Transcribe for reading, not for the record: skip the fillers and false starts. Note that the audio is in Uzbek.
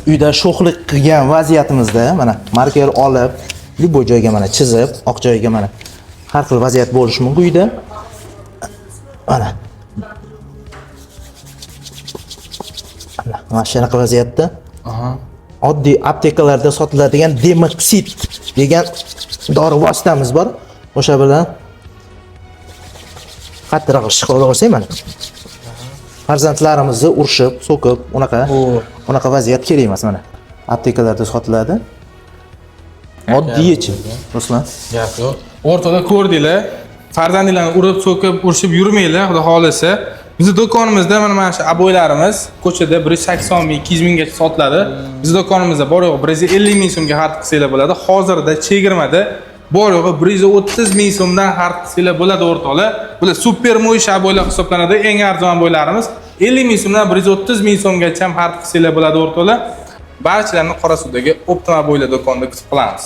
Uyda sho'xlik qilgan vaziyatimizda mana marker olib, любой joyga mana chizib, oq joyga mana har xil vaziyat bo'lishi mumkin uyda. Mana. Mana shunaqa vaziyatda oddiy aptekalarda sotiladigan Demoxid degan dori vositamiz bor. O'sha bilan qattiqroq ishqalab olsak mana. Farzandlarimizni urishib, so'kib, unaqa unaqa vaziyat kerak emas mana. Aptekalarda sotiladi. Oddiy yechim, Ruslan. Gap yo'q. O'rtada ko'rdinglar. Farzandinglarni urib, so'kib, urishib yurmanglar, xudo xohlasa. Bizni do'konimizda mana shu aboylarimiz ko'chada 180 ming, 200 minggacha sotiladi. Bizni do'konimizda bor yo'g'i 150 ming so'mga xarid qilsanglar bo'ladi. Hozirda chegirmada bor yo'g'i 130 ming so'mdan xarid qilsanglar bo'ladi o'rtoqlar. Bular super mo'yish aboylar hisoblanadi. Eng arzon aboylarimiz 50 ming so'mdan 130 ming so'mgacha ham xarid qilsanglar bo'ladi o'rtoqlar. Barchalarni Qorasuvdagi Optima aboylar do'konida kutib qolamiz.